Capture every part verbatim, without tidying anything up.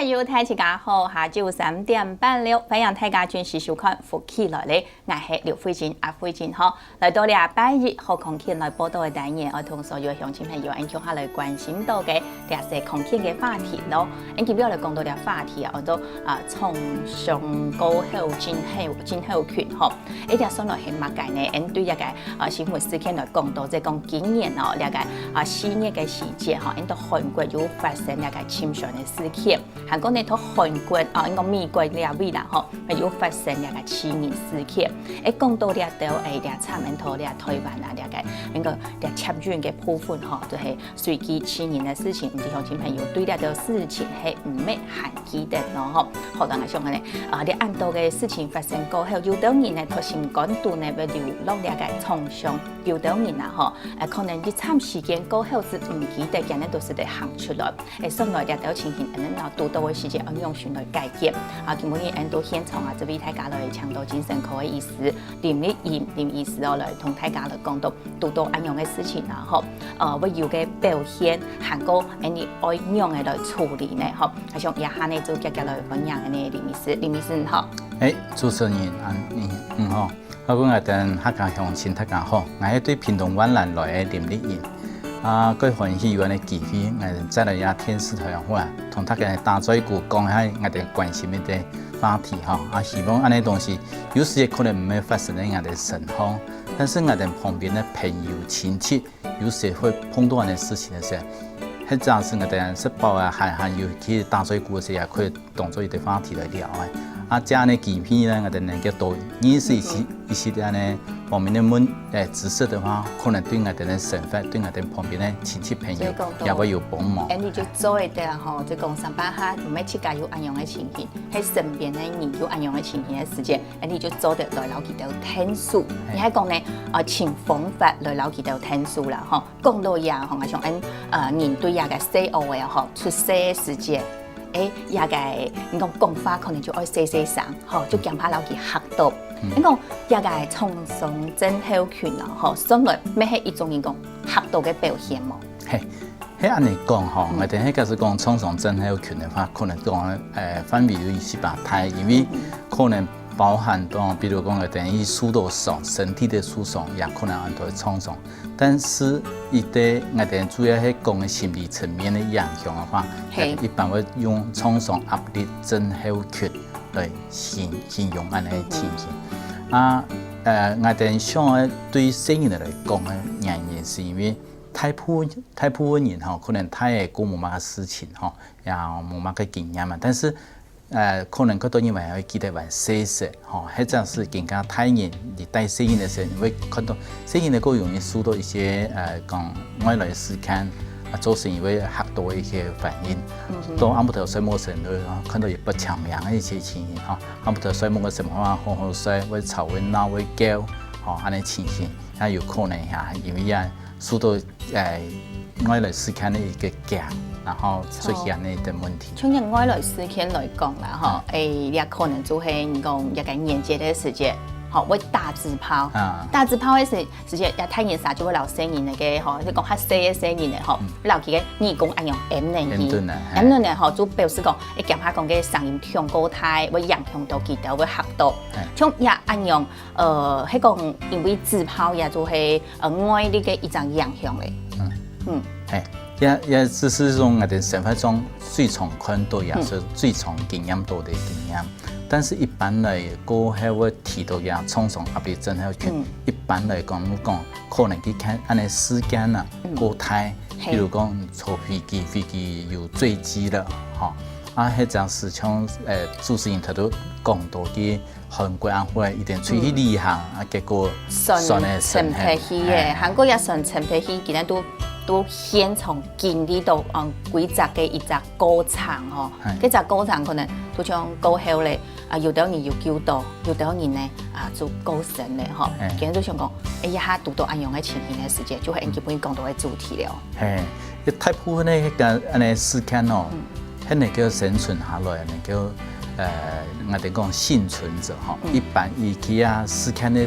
朋友，大家好，下晝三點半了，歡迎大家準時收看《福氣來了》，𠊎係劉慧珍，阿慧珍吼。來到這拜一好康健來報到个單元，愛同所有鄉親朋友，𫣆共下來關心到个這些康健个話題咯。𫣆今晡日來講到這話題啊，安到啊創傷過後症候症候群吼。 欸，這算來係麼个呢？𫣆對這个啊新聞事件來講到，就講今年哦，這个啊四月个時節吼，𫣆到韓國有發生這个沉船个事件。還過呢，到韓國啊，應該美國這位啦吼，有發生這个刺人事件。欸，講到這兜，欸，這慘，𫣆到這台灣啊，這个應該這捷運个部分吼，就係 隨機刺人个事情，毋知鄉親朋友對這兜事情係毋係還記得咯吼？好，當然想呢，啊，這恁多个事情發生過後，有兜人呢，在心肝肚呢會留落這个創傷，有兜人啊吼，欸，可能一站時間過後就毋記得，今日都係得行出來。欸，算來這兜情形，恁樣堵到个時節，愛仰般來解決？啊，今晡日𫣆到現場啊，這位大家來請到精神科个醫師林立瑩林醫師哦，來同大家來講到 堵到恁樣个事情啊，吼，呃，會有个表現，還過𫣆俚愛仰仔來處理呢，吼。啊，像這下呢，就遽遽來歡迎𫣆俚林醫師，林醫師你好。欸，主持人，啊，你，你好。各位𠊎等客家鄉親大家好，𠊎係對屏東萬巒來个林立瑩。啊，蓋歡喜有恁樣个機會，𠊎再來這電視台啊，同大家打嘴鼓，講下𠊎等關心个話題吼。啊，希望恁樣个東西，有時節可能毋會發生在𠊎等身上， 但是𠊎等旁邊个朋友、親戚，有時會碰到恁樣个事情个時節，該正係𠊎等食飽啊，還，還有去打嘴鼓个時節，也可以當做一個話題來聊啊。啊，這樣个機會呢，𠊎等能夠多認識一些，一些恁樣方面个問，欸，知識个話，可能對𠊎等个生活，對𠊎等旁邊个親戚朋友也會有幫忙。欸，你就做得吼，就講上班下，毋係自家有恁樣个情形，係身邊个人有恁樣个情形个時節， 欸，你就做得來摎佢兜𢯭手。你還講呢，呃，尋方法來摎佢兜𢯭手啦，吼。講到這，吼，𠊎想，嗯，呃，人對這个細孲仔，吼，出世个時節，欸，這个，你講講話可能就愛細細聲，吼，就驚怕摎佢嚇到。你講這个創傷症候群啊，吼，算來乜係一種人講嚇到个表現無？係， 係恁樣講吼，𠊎等係假使講創傷症候群个話，可能講，呃，範圍有一些比較大，因為可能包含到，比如講，𠊎等於受到傷，身體个受傷，也可能安到創傷。但是，佢个𠊎等主要係講个心理層面个影響个話，一般會用創傷壓力症候群來形，形容恁樣个情形。啊，呃，𠊎等想愛對細人仔來講个原因，係因為 大部分，大部分人吼，可能大个過無麼个事情吼，也無麼个經驗嘛。但是，呃，可能較多人還會記得還細細吼，或者係更加大人，你帶細人个時候，你會看到細人个較容易受到一些，呃，講外來个事件，啊，造成佢會嚇到个一些反應。到暗晡頭睡目前都看到佢發青盲个一些情形吼，暗晡頭睡目个時候啊，好好睡，會吵會鬧會噭，吼，恁樣情形，也有可能呀，因為啊， 受到，呃，外來事件个一個驚，然後出現个一個問題。像這外來事件來講啦，吼，欸，這可能就係你講這个年節个時節，吼，會打紙炮。啊。打紙炮个時，時節，這大人儕就會摎細人仔个，吼，就講較細个細人仔，吼，摎佢个耳公恁樣掩等佢。掩等啊，係。掩等呢，吼，就表示講，會驚怕講个聲音忒過大，會影響到佢兜，會嚇到。係。像這恁樣，呃，係講因為紙炮也就係 呃，外力个一種影響咧。嗯。嗯。係，也，也就係講𠊎等生活中最常看到，也係最常經驗到个經驗。但是一般來講，過後會提到个創傷壓力症候群，一般來講，講可能去看恁樣時間啊，過大，比如講坐飛機，飛機有墜機了，吼，啊，或者係像，呃，主持人頭頭講到个 韓國啊，或者一定出去旅行啊，結果船个沉忒去个，韓國也船沉忒去，今日都，都現場經歷到，嗯，規則个一隻過程吼。該隻過程可能就像過後咧，啊，有兜人有救到，有兜人呢，啊，就過身咧吼。今日就想講，欸，這下堵到恁樣个情形个時節，就係𫣆今晡日講到个主題了。係，大部分个該个恁樣事件哦， 係能夠生存下來，能夠，呃，𠊎等講倖存者吼，一般佢啊，事件个，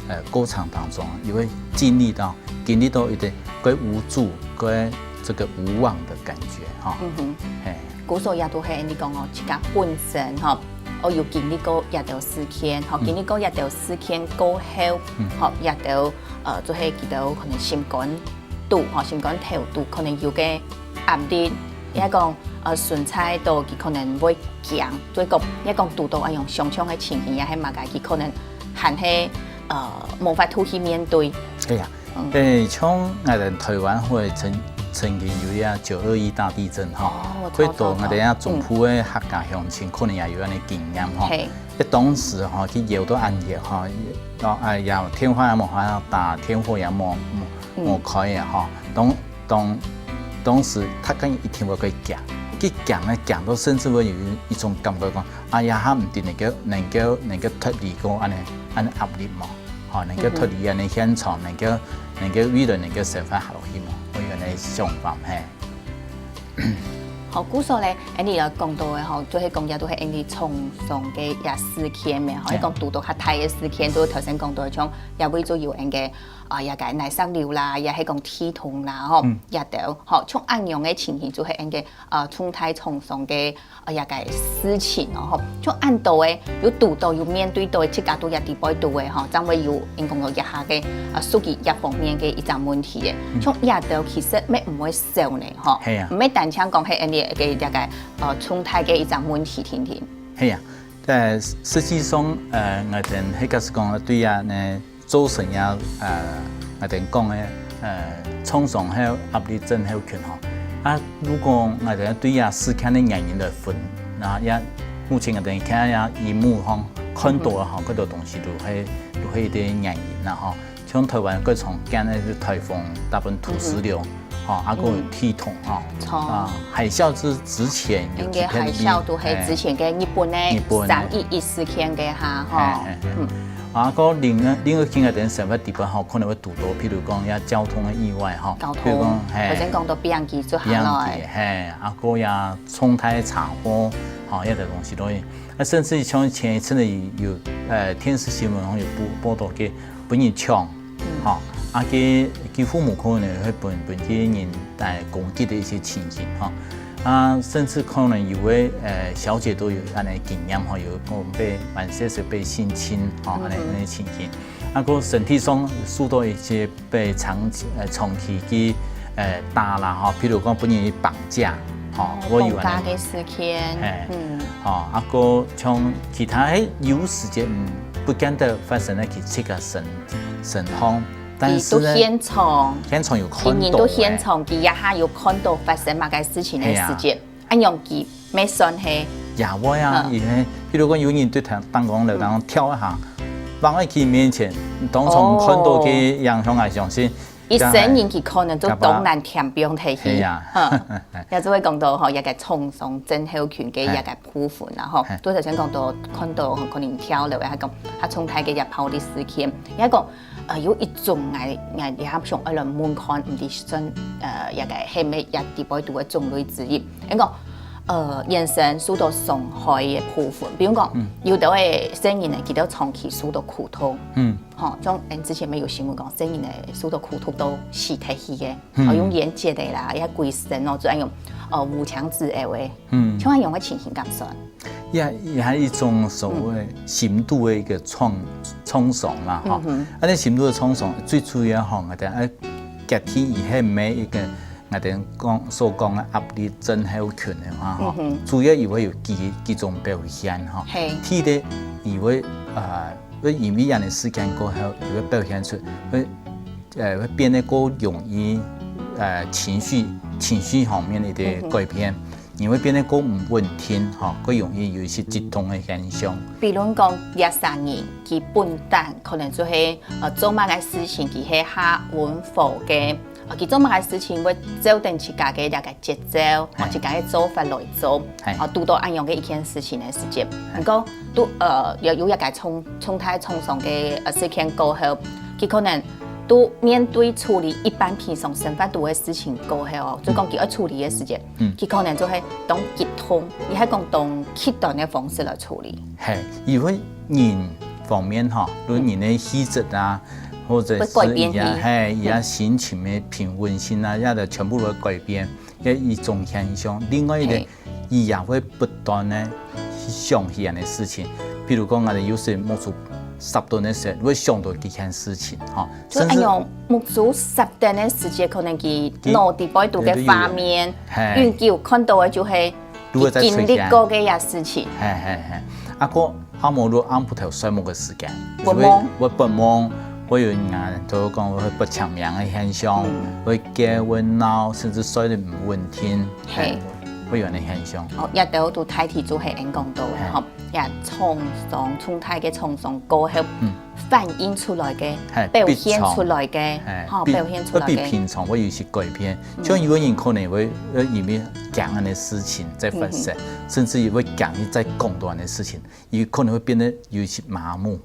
呃，過程當中，佢會經歷到，經歷到一個蓋無助、蓋這個無望的感覺吼。嗯哼。係。故所也都係你講哦，自家本身吼，哦有經歷過這兜事件，吼，經歷過這兜事件過後，吼，這兜呃，就係佢兜可能心肝肚，吼，心肝頭肚可能有个壓力，也講呃，存在到佢可能會驚，所以講也講堵到恁樣相像个情形，也係麼个，佢可能還係呃無法度去面對。係啊，誒，像𠊎等台灣會曾曾經有一个九二一大地震吼，會到𠊎等啊中部个客家鄉親可能也有恁樣經驗吼。係，該當時吼去搖到恁樣吼，哦，哎呀，電話也無法打，電火也無無無開啊吼，當當當時大家一定會去驚，去驚啊驚到甚至會有一種感覺講，哎呀，還毋知能夠能夠能夠脫離過恁樣恁樣壓力無？ 吼，能夠脫離恁樣現場，能夠能夠未來能夠生活下落去嘛，會有恁樣想法係。好，故所咧，恁樣來講到个吼，就係講也都係恁樣創傷个一事件咩，吼，你講堵到較大个事件，就頭先講到像也會做有恁个啊，也个泥石流啦，也係講地動啦，吼，也都，吼，像恁樣个情形就係恁个呃重大創傷个 啊，這个事情哦，吼，就恁多个，有堵到，有面對到，自家都也底背堵个吼，正會有，應該講一下个，啊，屬於這方面个一隻問題个。像這兜其實乜毋會少呢，吼，係啊，毋係單淨講係恁樣个這个，呃，重大个一隻問題定定。係啊，但實際上，呃，𠊎等係假使講對啊呢， 造成這，呃，𠊎等講个，呃，創傷後壓力症候群吼。啊，如果𠊎等對這事件个原因來分，那這目前𠊎等看這螢幕吼，看到个吼，看到東西都係都係一個原因啦吼。像台灣最常見个係颱風，大部分土石流，吼，啊，還有地動吼，啊，海嘯之之前有幾遍，應該海嘯都係之前个日本个三一一事件个哈，吼，嗯。 啊，過另外另外今个等生活地方吼，可能會堵到，譬如講，這交通个意外吼，交通，譬如講，係，頭先講到飛行機做下來，飛行機，係，啊，過這重大車禍，吼，這兜東西都會。啊，甚至像前一陣个有，呃，電視新聞吼有報報導个，分人搶，吼，啊，佢佢父母可能會分分佢人來攻擊个一些情形吼。 啊，甚至可能有个，呃，小姐都有恁樣經驗吼，有講被，蠻細細被性侵吼，恁樣恁樣情形。啊，過身體上受到一些被長期，呃，長期个，呃，打啦吼，譬如講分人綁架吼，會有恁樣。綁架个事件，係，嗯，吼，啊，過像其他，誒，有時節，嗯，不見得發生在佢自家身身上，但是呢，佢都現場，現場有看到，佢人都現場，佢也還有看到發生麼个事情个時節。 恁樣佢乜算係。也會啊，因為譬如講有人對彈彈弓樓當中跳一下，放在佢面前，當場看到个影響，𠊎相信，一生人佢可能就當難添放忒去。係啊，哈，也就會講到吼，這个創傷症候群个這个部分啦吼。就頭先講到看到可能跳樓，還講，還重大个這暴力事件，也講 呃，有一種𠊎𠊎也想愛來問看，毋知算呃，這个係毋係這底背肚个種類之一。應該講，呃，人身受到傷害个部分，比如講，有兜个細人仔，佢兜長期受到苦毒，嗯，吼，像𠊎之前乜有新聞講，細人仔受到苦毒到死忒去个，哦，用煙濺个啦，也歸身哦，就恁樣，呃，無槍自殺个，嗯，像恁樣个情形敢算？ 也也係一種所謂深度个一個創創傷啦，吼。恁樣深度个創傷，最主要吼，𠊎等愛解決佢係毋係一個𠊎等講所講个壓力症候群个話，吼，主要佢會有幾幾種表現，吼。係。第一，佢會呃，會因為恁樣事件過後，佢會表現出會呃會變得過容易呃情緒情緒方面个一個改變。 人會變得過毋穩定，吼，過容易有一些激動个現象。比如講，這儕人，佢本旦可能就係呃做麼个事情，佢係較溫和个，呃，佢做麼个事情會照等自家个這个節奏，吼，自家个做法來做，吼，堵到恁樣个一件事情个時節，毋過都呃有有一個重重大創傷个呃事件過後，佢可能都面對處理一般平常生活肚个事情過後哦，就講佢愛處理个時節， 佢可能就係當激動，佢係講當極端个方式來處理。係，因為人方面吼，論人个氣質啊，或者係佢啊，係，佢啊心情个平穩性啊，這兜全部都會改變，這一種現象。另外一個，佢也會不斷个去想起恁个事情。比如講，𠊎兜有時目珠霎等个時，會想到這件事情，吼，就恁樣目珠霎等个時節，可能佢腦底背肚个畫面，嘿，永久看到个就係佢經歷過个呀事情。嘿嘿嘿，啊，過暗晡暗晡頭睡目个時間，會發夢，會發夢，會有人啊，就講會發青盲个現象，會叫會鬧，甚至睡得毋穩定，嘿，會有恁个現象。哦，這兜都大體就係恁講到个吼，也創傷，重大个創傷過後，反映出來个，表現出來个，吼，表現出來个，比平常會有一些改變。像有个人可能會，呃，因為驚恁个事情在發生，甚至於會驚佢再講到恁个事情， 佢可能會變得有一些麻木，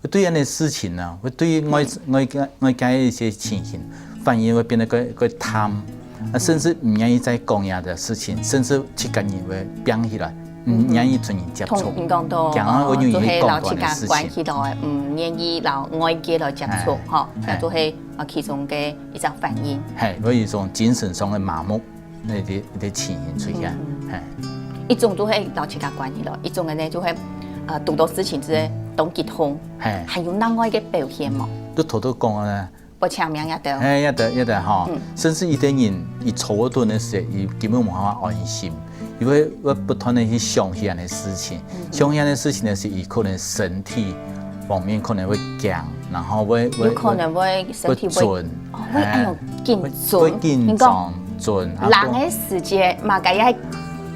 會對恁个事情呢，會對外外界外界一些情形反應會變得較較淡，啊，甚至毋願意再講這个事情，甚至自家人會冰起來，毋願意同人接觸，同人講到，驚會容易講到恁个事情。哦，就係摎自家關起來，毋願意摎外界來接觸，吼，這就係啊其中个一隻反應。嘿，會有一種精神上个麻木。 該个个情形出現，嘿。一種就係摎自家關起來，一種个呢就係，呃，堵到事情就係當激動，嘿。還有另外个表現無？就頭頭講个呢，發青盲這兜。嘿，這兜這兜吼，甚至有兜人佢坐等个時，佢根本無辦法安心，佢會會不斷个去想起恁个事情，想起恁个事情个時，佢可能身體方面可能會僵，然後會會有可能會身體會會顫，哦，會恁樣緊顫，會緊張。 顫，啊，人个時節嘛，該也係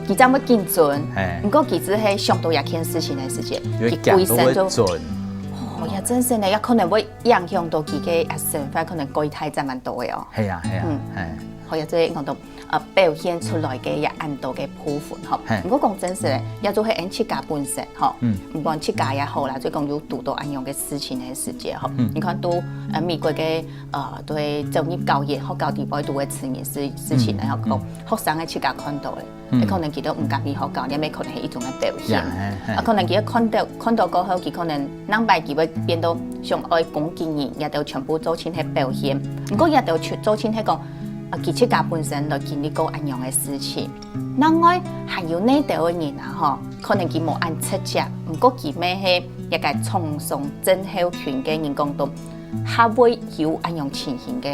佢正會緊顫，毋過佢只係想到一件事情个時節，佢歸身就，哦，也真係呢，也可能會影響到佢个生活，可能過太正蠻多个哦。係啊，係啊，嗯，係。好，也就係講到，呃，表現出來个也恁多个部分吼。毋過講真實个，也就係𠊎自家本身吼，毋管自家也好啦，就講有堵到恁樣个事情个時節吼，你看都，呃，美國个，呃，對州立高一學校底背堵个事情事情呢，吼，講 學生个自家看到个，可能佢都毋敢去學校，這乜可能係一種个表現。啊，可能佢看到看到過後，佢可能另擺佢會變到想愛攻擊人，這兜全部做成係表現。毋過這兜全做成係講，啊，佢自家本身來經歷過恁樣个事情。另外還有哪兜个人啊，吼，可能佢無恁直接，毋過佢乜係一個創傷症候群个人講到， 較會有恁樣情形个。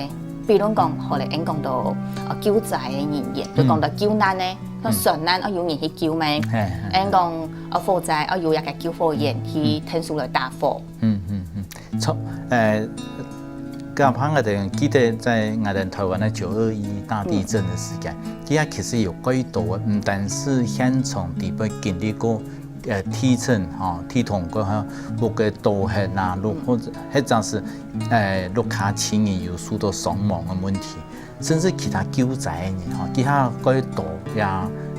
比如講，好咧，𠊎講到，呃，救災个人員，就講到救難个，像船難，愛有人去救咩？𠊎講，呃，火災，愛有一個救火員去𢯭手來打火。嗯嗯嗯，從，呃，剛剛𠊎兜記得在𠊎兜台灣个九二一大地震个時間，佢也其實有幾多个，毋單係現場底背經歷過 呃，地震吼，地動過後，屋个倒忒啊，屋或者或者係，呃，屋下親人有受到傷亡个問題，甚至其他救災个人吼，其他幾多也，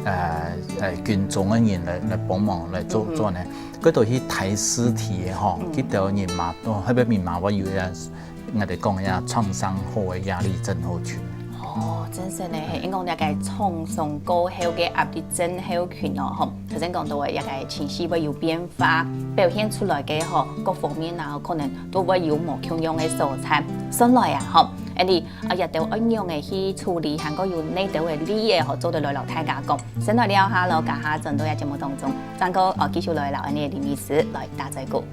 呃，呃，軍中个人來來幫忙來做做呢，幾多去抬屍體个吼，幾多人嘛，都後尾面嘛，𠊎有个 𠊎兜講个創傷後个壓力症候群。哦，真係呢，係，𠊎講這個創傷過後个壓力症候群哦，吼，頭先講到个這個情緒會有變化，表現出來个吼，各方面啊，可能都會有無共樣个所在。算來啊，吼，恁樣啊，這兜愛仰仔去處理，還過有哪兜个例仔吼，做得來摎大家講。先來尞下咯，等下轉到這節目當中，正過哦，繼續來摎恁樣个林醫師來打嘴鼓。